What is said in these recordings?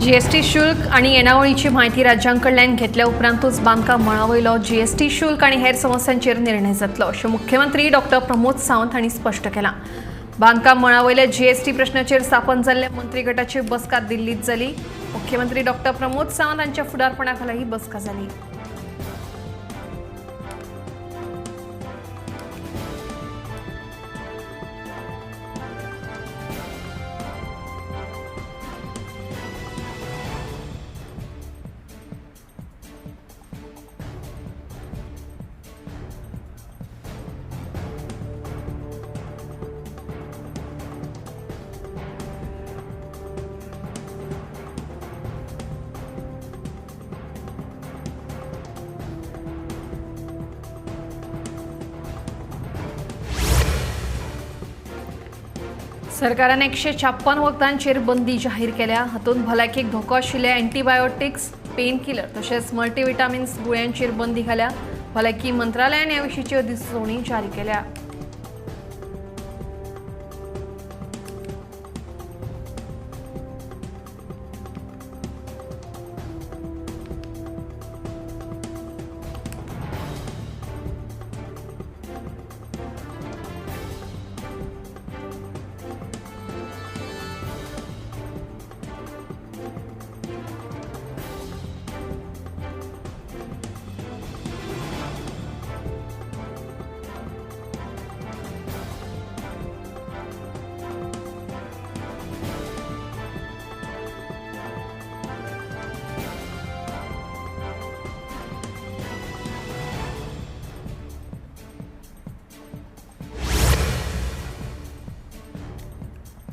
GST शुल्क आनी येणावळीची म्हायती राज्यांकडल्यान घेतल्या उपरांतूच बांदकाम मळा वयलो जीएसटी शुल्क आनी हेर समस्यांचेर निर्णय जातलो अशें मुख्यमंत्री डॉक्टर प्रमोद सावंत हांणी स्पश्ट केलां. बांदकाम मळा वयल्या जीएसटी प्रश्नाचेर स्थापन जाल्ल्या मंत्रीगटाची बसका दिल्लीत जाली. मुख्यमंत्री डॉक्टर प्रमोद सावंत हांच्या फुडारपणा खाला ही बसका जाली. सरकारान 156 वखदांचेर बंदी जाहीर केल्या. हातूंत भलायकेक धोको आशिल्ले अँटीबायोटिक्स, पेन किलर तशेंच मल्टीविटामिन्स गुळयांचेर बंदी घाल्या. भलायकी मंत्रालयान ह्या विशींची अधिसुचोवणी जारी केल्या.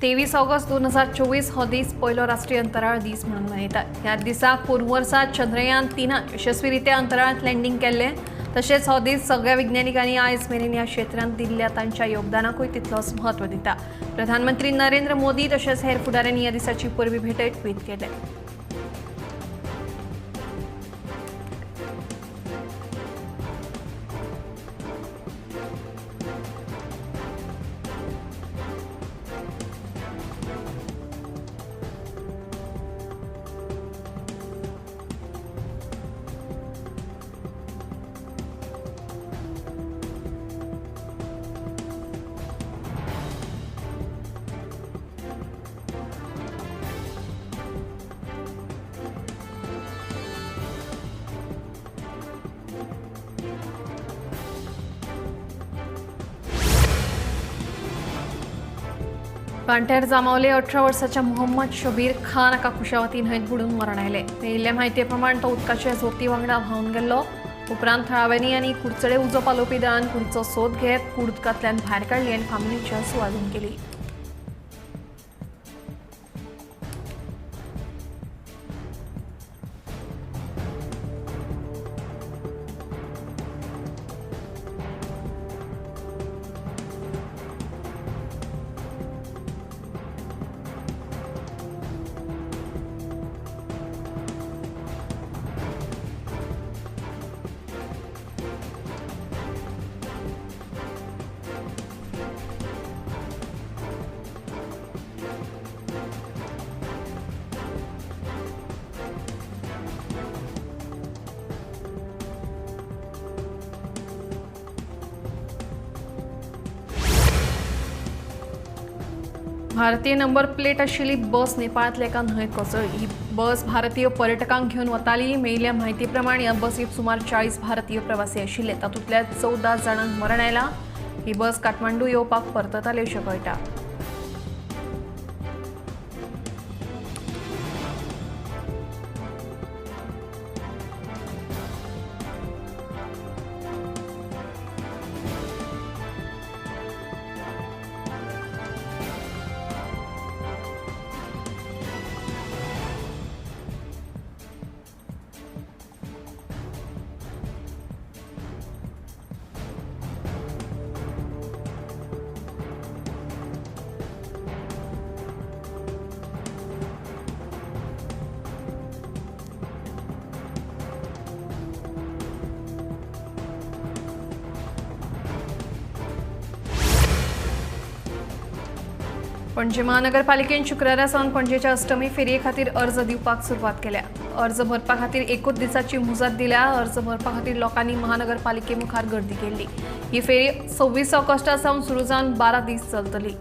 तेवीस ऑगस्ट 2024 हो दीस पयलो राष्ट्रीय अंतराळ दीस म्हणून मनयतात. ह्या दिसा पूर्व वर्सा चंद्रयान 3 यशस्वीरित्या अंतराळांत लँडींग केल्लें. तशेंच हो दीस सगळ्या विज्ञानिकांनी आयज मेरेन ह्या क्षेत्रांत दिल्ल्या तांच्या योगदानाकूय तितलोच म्हत्व दिता. प्रधानमंत्री नरेंद्र मोदी तशेंच हेर फुडाऱ्यांनी ह्या दिसाची परबी भेटयत ट्वीट केलें. कांट्यार जामावले 18 वर्साच्या मोहम्मद शबीर खान हाका कुशावती न्हंयेंत बुडून मरण आयलें. मेळिल्ले म्हायती प्रमाण तो उदकाच्या झोती वांगडा व्हांवन गेल्लो. उपरांत थळाव्यांनी आनी कुडचडे उजो पालोवपी दळान कुडीचो सोद घेत कूड उदकांतल्यान भायर काडली आनी फामिलीच्या सुवादीन केली. भारतीय नंबर प्लेट आशिल्ली बस नेपाळांतल्या एका न्हंयेंत कोसळ्ळी. ही बस भारतीय पर्यटकांक घेवन वताली. मेळिल्ल्या म्हायती प्रमाण ह्या बसींत सुमार 40 भारतीय प्रवासी आशिल्ले. तातूंतल्या 14 जाणांक मरण आयलां. ही बस काठमांडू येवपाक परतताली अशें कळटा. पणजे महानगरपालिकेन शुक्रारा सावन पणजेच्या अष्टमी फेरये खातीर अर्ज दिवपाक सुरवात केल्या. अर्ज भरपा खातीर एकूच दिसाची मुजत दिल्या. अर्ज भरपा खातीर लोकांनी महानगरपालिके मुखार गर्दी केल्ली. ही फेरी 26 ऑगस्टा सावन सुरू जावन 12 दीस चलतली.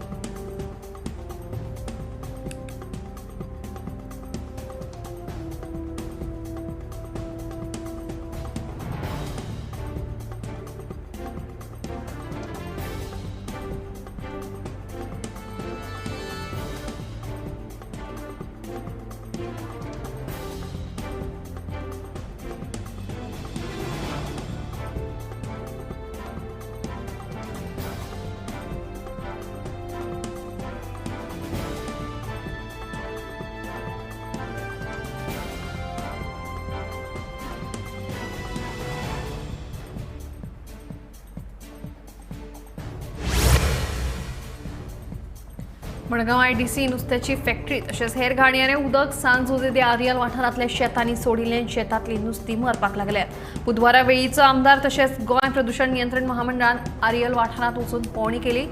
मडगांव आयडीसी नुस्त्याची फॅक्टरी तशेंच हेर घाणयारें उदक सांज जुझे दे आरियल वाठारांतल्या शेतांनी सोडिल्ल्यान शेतांतली नुस्तीं मरपाक लागल्यात. बुधवारा वेळीचो आमदार तशेंच गोंय प्रदूषण नियंत्रण महामंडळान आरियल वाठारांत वचून पळोवणी केली.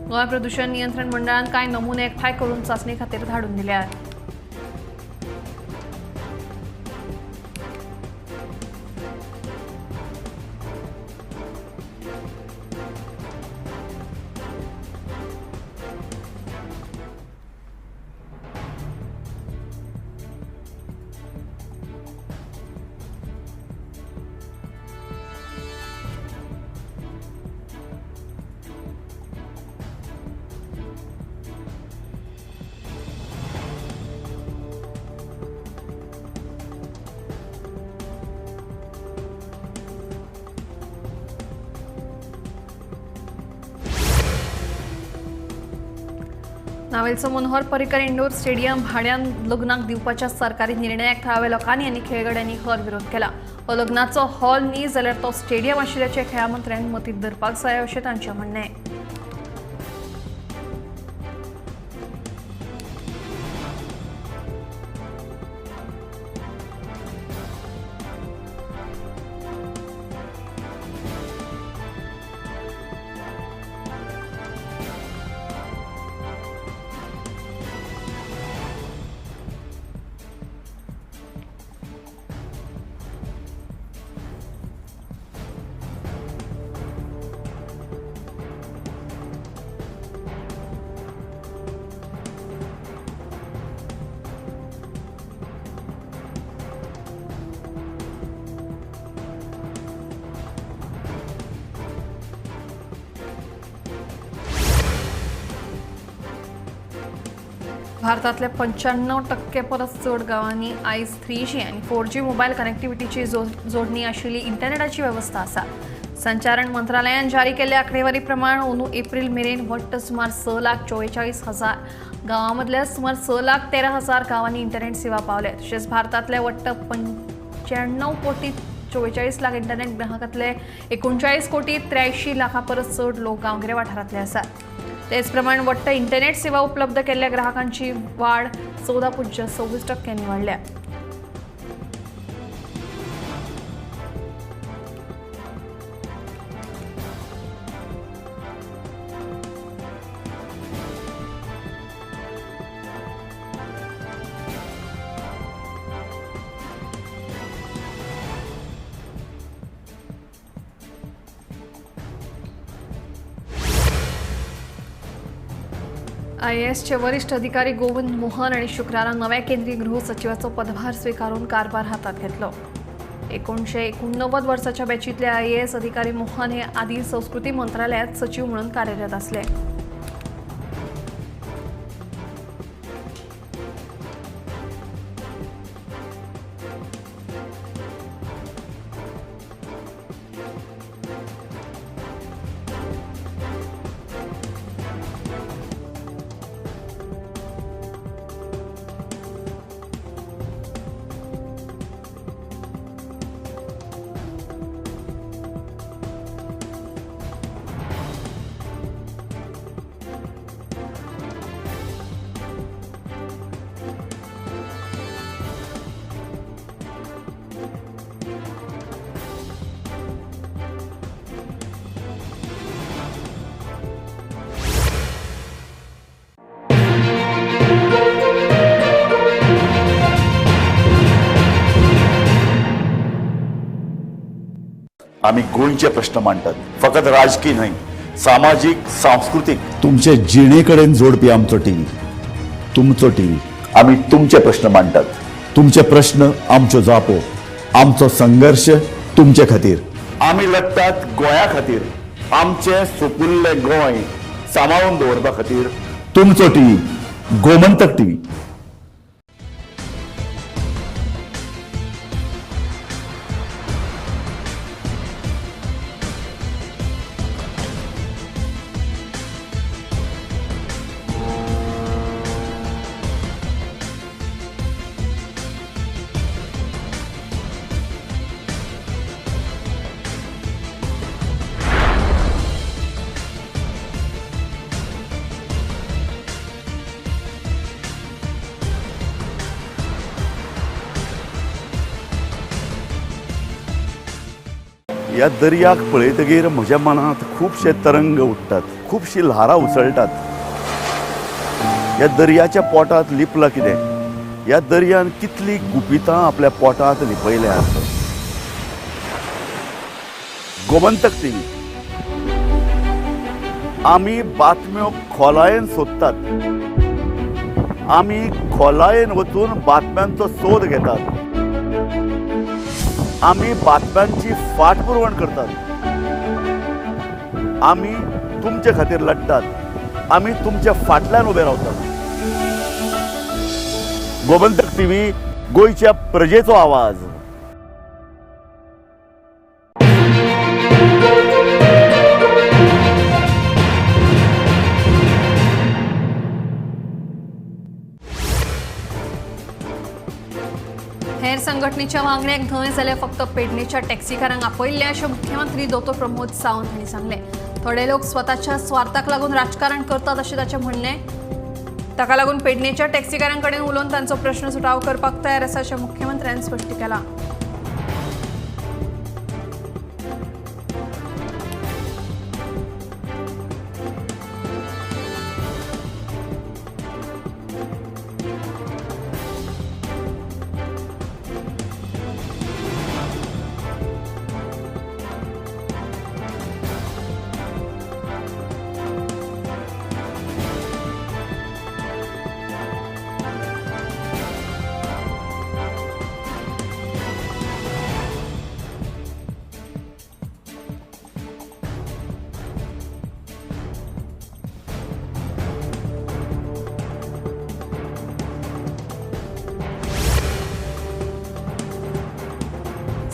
गोंय प्रदूषण नियंत्रण मंडळान कांय नमुने एकठांय करून चांचणे खातीर धाडून दिल्यात. नावेलचो मनोहर पर्रीकर इंडोर स्टेडियम भाड्यान लग्नाक दिवपाच्या सरकारी निर्णयाक थळाव्या लोकांनी आनी खेळगड्यांनी खर विरोध केला. हो लग्नाचो हॉल न्ही जाल्यार तो स्टेडियम आशिल्ल्याचें खेळा मंत्र्यान मतींत धरपाक जाय अशें तांचें म्हणणें. भारतांतल्या 95% परस चड गांवांनी आयज 3G आनी 4G मोबायल कनेक्टिव्हिटीची जोडणी आशिल्ली इंटरनेटाची वेवस्था आसा. संचारण मंत्रालयान जारी केल्ल्या आंकडेवारी प्रमाण अंदू एप्रील मेरेन वट्ट सुमार 6,44,000 गांवां मदल्या सुमार 6,13,000 गांवांनी इंटरनेट सेवा पावल्या. तशेंच भारतांतल्या वट्ट 95,44,00,000 इंटरनेट ग्राहकांतले 39,83,00,000 परस चड लोक गांवगिऱ्या वाठारांतले आसात. तेचप्रमाण वट्ट इंटरनेट सेवा उपलब्ध केल्ल्या ग्राहकांची वाड 14.26% वाडल्या. आयएएसचे वरिष्ठ अधिकारी गोविंद मोहन आणि शुक्रारा नव्या केंद्रीय गृह सचिवाचो पदभार स्वीकारून कारभार हातात घेतलो. 1989 वर्साच्या बॅचीतले आयएएस अधिकारी मोहन हे आदी संस्कृती मंत्रालयात सचिव म्हणून कार्यरत असले. आमी गोंयचे प्रश्न मांडटात, फकत राजकीय न्हय, सामाजीक, सांस्कृतीक, तुमचे जिणे कडेन जोडपी आमचो टीव्ही, तुमचो टीव्ही। आमी तुमचे प्रश्न मांडटात, तुमचे प्रश्न आमच्यो जापो, आमचो संघर्श तुमचे खातीर। आमी लढटात गोंया खातीर, आमचें सुपुल्लें गोंय सांबाळून दवरपा खातीर। तुमचो टीव्ही, गोमंतक टीव्ही। ह्या दर्याक पळयतगीर म्हज्या मनांत खुबशे तरंग उठ्ठात, खुबशी ल्हारां उसळटात। ह्या दर्याच्या पोटांत लिपलां कितें? ह्या दर्यान कितली गुपितां आपल्या पोटांत लिपयल्यात। गोमंतक टीव्ही, आमी बातम्यो खोलायेन सोदतात, आमी खोलायेन वचून बातम्यांचो सोद घेतात, आमी बातम्यांची फाटपुरवण करतात, आमी तुमचे खातीर लढटात, आमी तुमच्या फाटल्यान उबे रावतात। गोमंतक टीव्ही, गोंयच्या प्रजेचो आवाज। हेर संघटनेच्या मागण्याक न्हय जाल्यार फक्त पेडणेच्या टॅक्सीकारांक आपयल्ले अशें मुख्यमंत्री दोतोर प्रमोद सावंत हांणी सांगलें। थोडे लोक स्वताच्या स्वार्थाक लागून राजकारण करतात अशें ताचें म्हणणें। ताका लागून पेडणेच्या टॅक्सीकारां कडेन उलोवन तांचो प्रश्न सुटावो करपाक तयार आसा अशें मुख्यमंत्र्यान स्पश्ट केलां।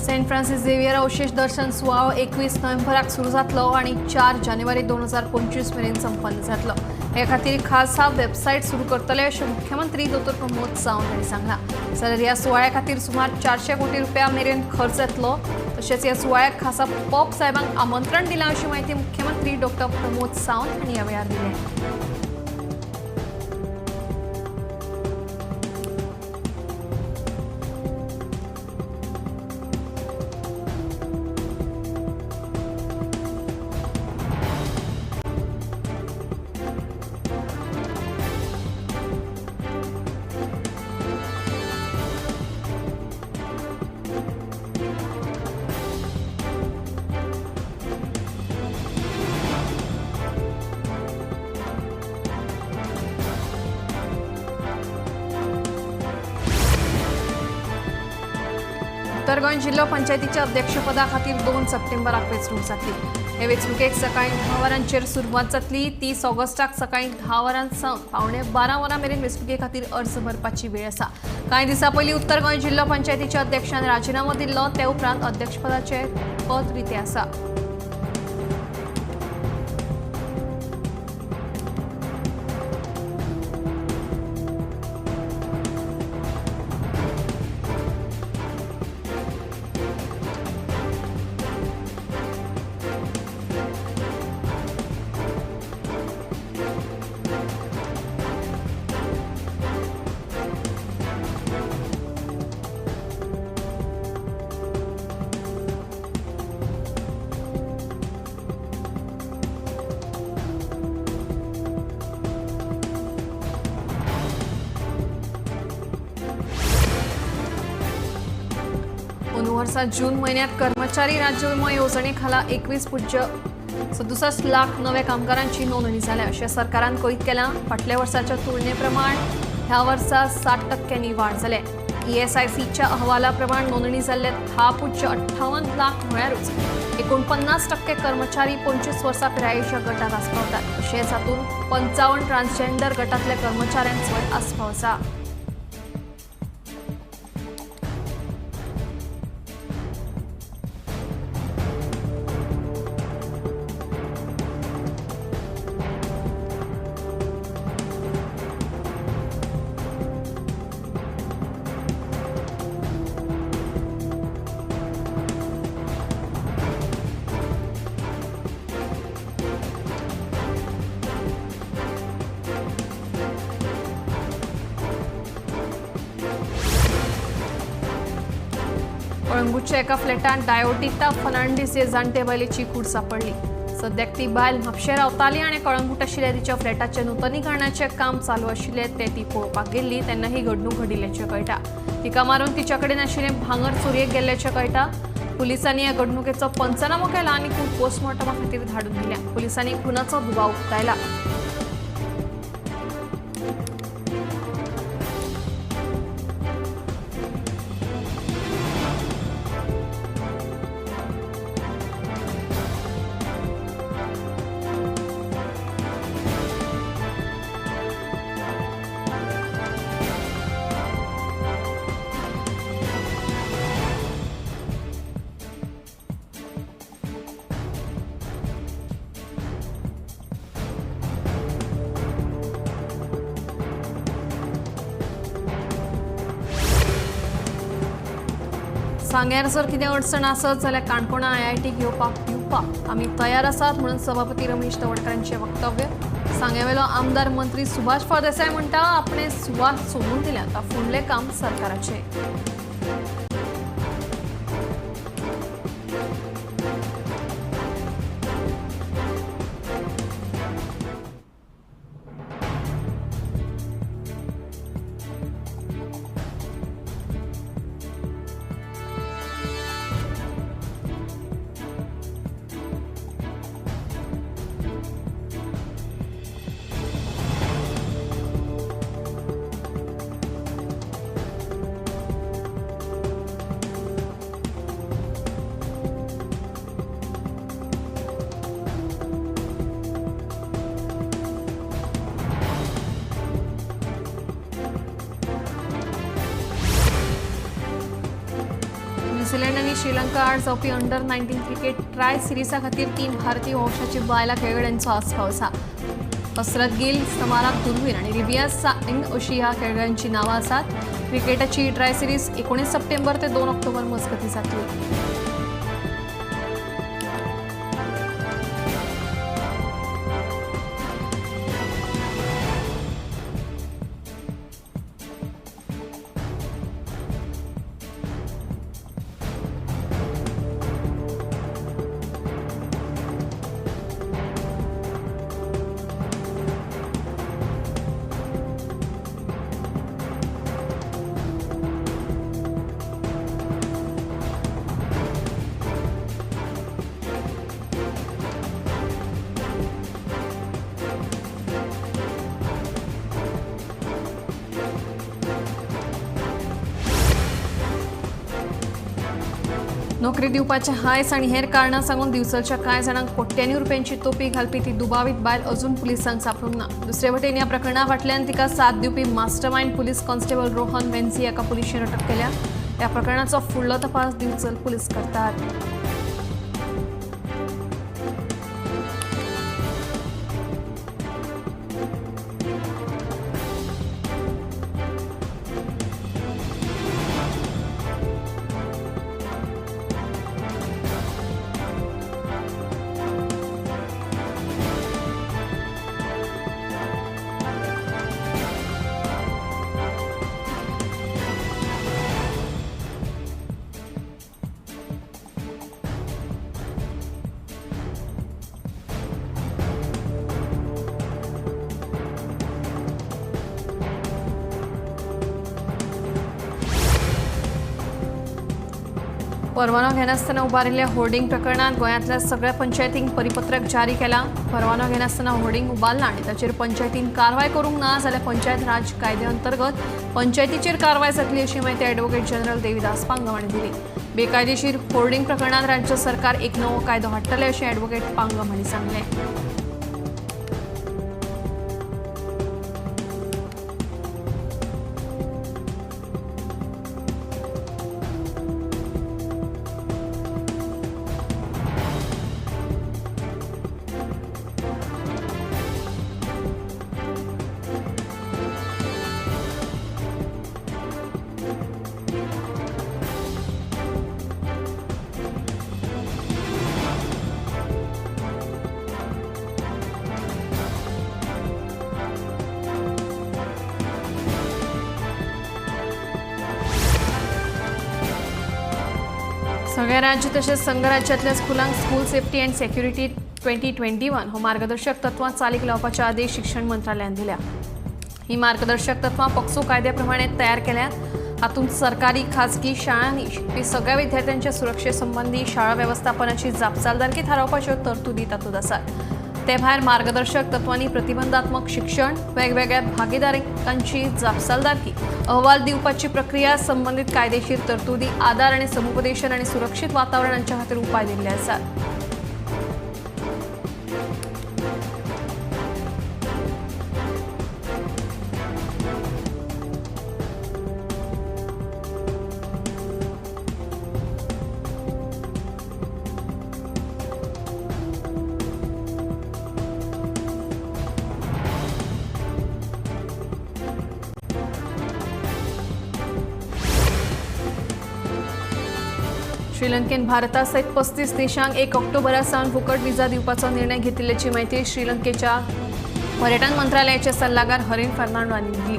सेंट फ्रांसिस झेवियर अवशेष दर्शन सुवाळो 21 नोव्हेंबराक सुरू जातलो आनी 4 जानेवारी 2025 मेरेन संपन्न जातलो। हे खातीर खासा वेबसायट सुरू करतले अशें मुख्यमंत्री दोतोर प्रमोद सावंत हांणी सांगलां। जाल्यार ह्या सुवाळ्या खातीर सुमार 400 कोटी रुपया मेरेन खर्च येतलो। तशेंच ह्या सुवाळ्याक खासा पॉप साहेबांक आमंत्रण दिलां अशी म्हायती मुख्यमंत्री डॉक्टर प्रमोद सावंत हांणी ह्या वेळार दिली। उत्तर गोंय जिल्हो पंचायतीच्या अध्यक्षपदा खातीर 2 सप्टेंबराक वेंचणूक जातली। हे वेंचणुकेक सकाळी 10 वरांचेर सुरवात जातली। 30 ऑगस्टाक सकाळी 10 वरां सावन 11:45 वरां मेरेन वेंचणुके खातीर अर्ज भरपाची वेळ आसा। कांय दिसां पयलीं उत्तर गोंय जिल्हो पंचायतीच्या अध्यक्षान राजिनामो दिल्लो, ते उपरांत अध्यक्षपदाचें पद रितें आसा। अंदू वर्सा जून म्हयन्यांत कर्मचारी राज्य विमो येवजणे खाला 21.67 लाख नव्या कामगारांची नोंदणी जाल्या अशें सरकारान कळीत केलां. फाटल्या वर्साच्या तुलने प्रमाण ह्या वर्सा 60% वाड जाल्या. ESICच्या अहवाला प्रमाण नोंदणी जाल्ले 10.58 लाख म्हळ्यारूच 49% कर्मचारी 25 वर्सां पिरायेच्या गटात आस्पावतात. तशेंच हातूंत 55 ट्रान्सजेंडर गटांतल्या कर्मचाऱ्यांचोय आस्पाव आसा. कळंगूटच्या एका फ्लॅटांत डायोटिता फर्नांडीस हे जाणटे बायलेची कूड सापडली. सद्याक ती बायल म्हापशें रावताली आनी कळंगूट आशिल्ल्या तिच्या फ्लॅटाचें नुतनीकरणाचें काम चालू आशिल्लें तें ती पळोवपाक गेल्ली तेन्ना ही घडणूक घडिल्ल्याचें कळटा. तिका मारून तिच्या कडेन आशिल्लें भांगर चोरयेक गेल्ल्याचें कळटा. पुलिसांनी ह्या घडणुकेचो पंचनामो केला आनी कूड पोस्टमॉर्टमा खातीर धाडून दिल्या. पुलिसांनी खुनाचो दुबाव उक्तायला. सांग्यार जर कितें अडचण आसत जाल्यार काणकोणा IIT घेवपाक दिवपाक आमी तयार आसात म्हणून सभापती रमेश तवडकर वक्तव्य. सांग्यावेलो आमदार मंत्री सुभाष फळदेसाय म्हणटा आपणे सुवात सोडून दिल्या, आतां फुडलें काम सरकाराचें. न्यूझीलंड आनी श्रीलंका आड जावपी अंडर 19 क्रिकेट ट्राय सिरिजा खातीर 3 भारतीय वंशाची बायलां खेळगड्यांचो आस्पाव आसा. हसरत गिल, समारा दुर्वीर आनी रिबिया सांग अशी ह्या खेळगड्यांची नांवां आसात. क्रिकेटाची ही ट्राय सिरीज 19 सप्टेंबर ते 2 ऑक्टोबर मजगतीं जातली. नोकरी दिवपाचे हायस आनी हेर कारणां सांगून दिवचलच्या कांय जाणांक कोट्यांनी रुपयांची तोपी घालपी ती दुबावीत बायल अजून पुलिसांक सांपडूंक ना. दुसरे वटेन ह्या प्रकरणा फाटल्यान तिका साथ दिवपी mastermind police constable Rohan Venzi हाका पुलिशेन अटक केल्या. ह्या प्रकरणाचो फुडलो तपास दिवचल पुलीस करतात. परवानो घेनासतना उबारिल्ल्या होर्डिंग प्रकरणात गोंयांतल्या सगळ्या पंचायतींक परिपत्रक जारी केलां। परवानो घेनासतना होर्डिंग उबारला आनी ताचेर पंचायतीन कारवाय करूंक ना जाल्यार पंचायत राज कायद्या अंतर्गत पंचायतीचेर कारवाय जातली अशी माहिती ॲडव्होकेट जनरल देविदास पांगम हांणी दिली। बेकायदेशीर होर्डिंग प्रकरणात राज्य सरकार एक नवो कायदो हाडटलें अशें ॲडव्होकेट पांगम हांणी सांगलें। सगळ्या राज्य तशेंच संघराज्यांतल्या स्कुलांक स्कूल सेफ्टी अँड सेक्युरिटी 2021 हो मार्गदर्शक तत्वां चालीक लावपाचे आदेश शिक्षण मंत्रालयान दिल्या। ही मार्गदर्शक तत्वां पॉक्सो कायद्या प्रमाणे तयार केल्यात। हातूंत सरकारी खाजगी शाळांनी शिकपी सगळ्या विद्यार्थ्यांच्या सुरक्षे संबंदी शाळा वेवस्थापनाची जापसालदारकी थारावपाच्यो तरतुदी तातूंत आसात। ते भायर मार्गदर्शक तत्वांनी प्रतिबंधात्मक शिक्षण, वेगवेगळ्या भागीदारांची जापसालदारकी, अहवाल दिवपाची प्रक्रिया, संबंधित कायदेशीर तरतुदी, आदार आणि समुपदेशन आणि सुरक्षित वातावरण हांच्या खातीर उपाय दिल्ले आसात। श्रीलंकेन भारता सयत 35 देशांक 1 ऑक्टोबरा सावन फुकट विजा दिवपाचो निर्णय घेतिल्ल्याची माहिती श्रीलंकेच्या पर्यटन मंत्रालयाचे सल्लागार हरीन फर्नांडो हांणी दिली।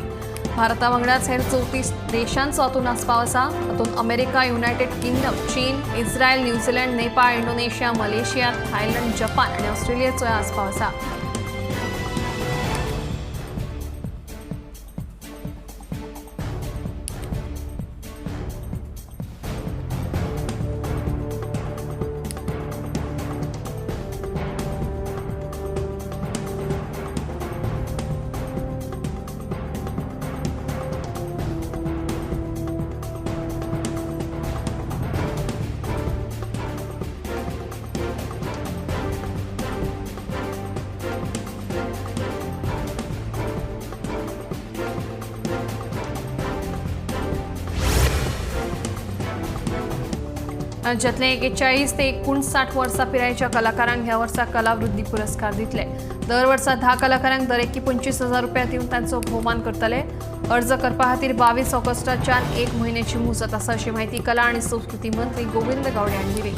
भारता वांगडाच हेर 34 देशांचो हातूंत आस्पाव आसा। तातूंत अमेरिका, युनायटेड किंगडम, चीन, Israel, New Zealand, Nepal, Indonesia, Malaysia, Thailand, Japan आनी ऑस्ट्रेलियाचोय आस्पाव आसा। राज्यातले 41 ते 59 वर्सां पिरायेच्या कलाकारांक ह्या वर्सा कलावृद्धी पुरस्कार दितले। दर वर्सा 10 कलाकारांक दरेकी 25,000 रुपया दिवन तांचो भोवमान करतले। अर्ज करपा खातीर 22 ऑगस्टाच्यान 1 म्हयन्याची मुजत आसा अशी माहिती कला आनी संस्कृती मंत्री गोविंद गावडे हांणी दिली।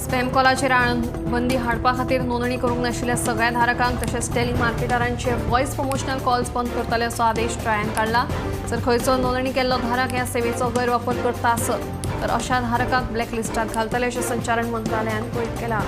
स्पॅम कॉलाचेर आळबंदी हाडपा खातीर नोंदणी करूंक नाशिल्ल्या सगळ्या धारकांक तशेंच टेलिमार्केटरांचे व्हॉयस प्रमोशनल कॉल्स बंद करतले असो आदेश ट्रायान काडला। जर खंयचो नोंदणी केल्लो धारक ह्या सेवेचो गैरवापर करता आसत तर अशा धारकांक ब्लॅकलिस्टात घालतले अशें संचारण मंत्रालयान कळीत केलां।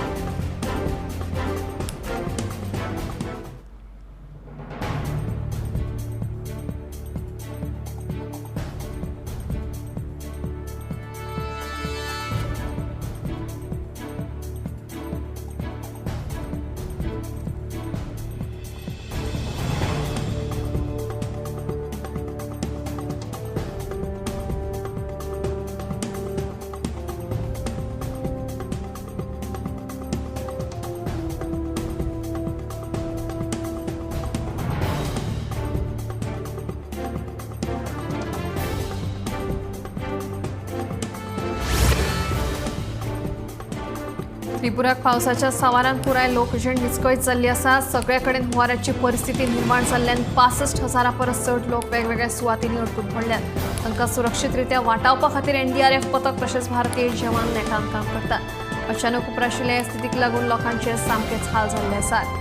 त्रिपुराक पावसाच्या सांवारान पुराय लोकजीण विस्कळीत जाल्ली आसा. सगळे कडेन हुंवाराची परिस्थिती निर्माण जाल्ल्यान 65,000 परस चड लोक वेगवेगळ्या सुवातींनी अडकून पडल्यात. तांकां सुरक्षीत रित्या वाटावपा खातीर एनडीआरएफ पथक तशेंच भारतीय जवान नेटान काम करतात. अचानक उप्राशिल्ले स्थितीक लागून लोकांचे सामकेच हाल जाल्ले आसात.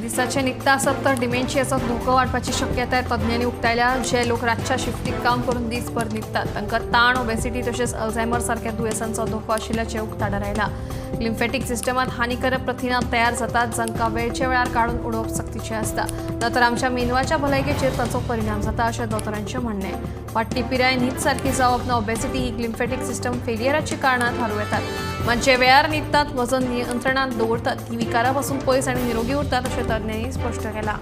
दिसाचे निकता आसत तर डिमेन्शियाचो धोको वाडपाची शक्यताय तज्ञांनी उक्तायल्या. जे लोक रातच्या शिफ्टीक काम करून दीसभर न्हिदतात तांकां ताण, ओबेसिटी तशेंच अल्झायमर सारक्या दुयेंसांचो धोको आशिल्ल्याचें उक्ताडार आयला. लिम्फेटीक सिस्टमांत हानिकारक प्रथिनां तयार जातात जांकां वेळचे वेळार काडून उडोवप सक्तीचें आसता, ना तर आमच्या मेंदवाच्या भलायकेचेर ताचो परिणाम जाता अशें दोतोरांचें म्हणणें. वाडटी पिराय, न्हीद सारकी जावप ना, ओबेसिटी ही लिम्फेटीक सिस्टम फेलियराची कारणां थारूं येतात. मात जे वेळार न्हिदतात, वजन नियंत्रणांत दवरतात ती विकारा पासून पयस आनी निरोगी उरतात अशें तज्ञांनी स्पश्ट केलां.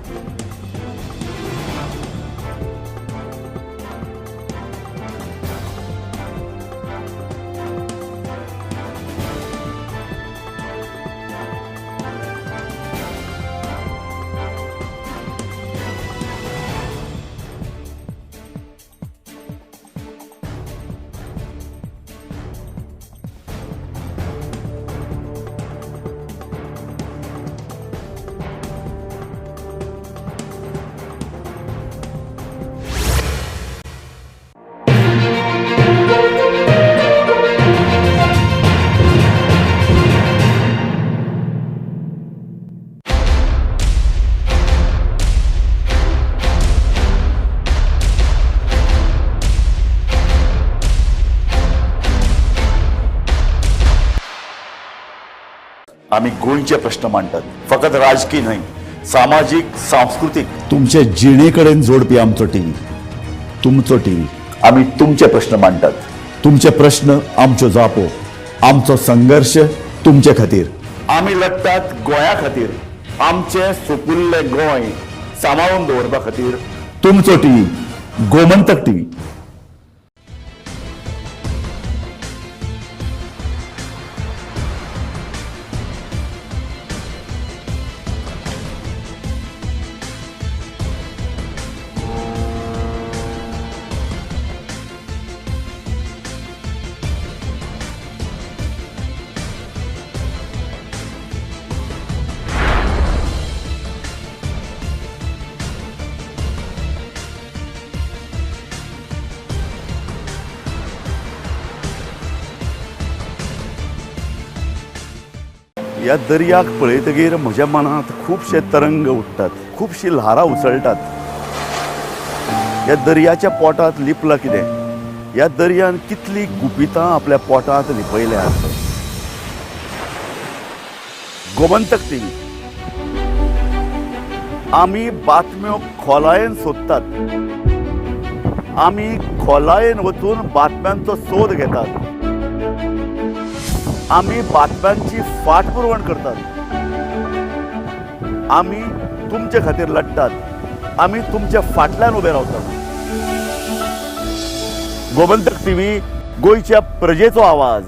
आमी गोंयचे प्रश्न मांडटात, फकत राजकी न्हय, सामाजीक, सांस्कृतीक, तुमचे जिणे कडेन जोडपी आमचो टीव्ही, तुमचो टीव्ही. आमी तुमचे प्रश्न मांडटात, तुमचे प्रश्न आमच्यो जापो, आमचो संघर्श तुमचे खातीर. आमी लडटात गोंया खातीर, आमचें सुपुल्लें गोंय सांबाळून दवरपा खातीर. तुमचो टीव्ही, गोमंतक टीव्ही. ह्या दर्याक पळयतगीर म्हज्या मनांत खुबशे तरंग उठ्ठात, खुबशीं ल्हारां उसळटात. ह्या दर्याच्या पोटांत लिपलां कितें? ह्या दर्यान कितलीं गुपितां आपल्या पोटांत लिपयल्यात? गोमंतक टीव्ही, आमी बातम्यो खोलायेन सोदतात, आमी खोलायेन वचून बातम्यांचो सोद घेतात, आमी बातम्यांची फाटपुरवण करतात, आमी तुमचे खातीर लडटात, आमी तुमच्या फाटल्यान उबे रावतात. गोमंतक टीव्ही, गोंयच्या प्रजेचो आवाज.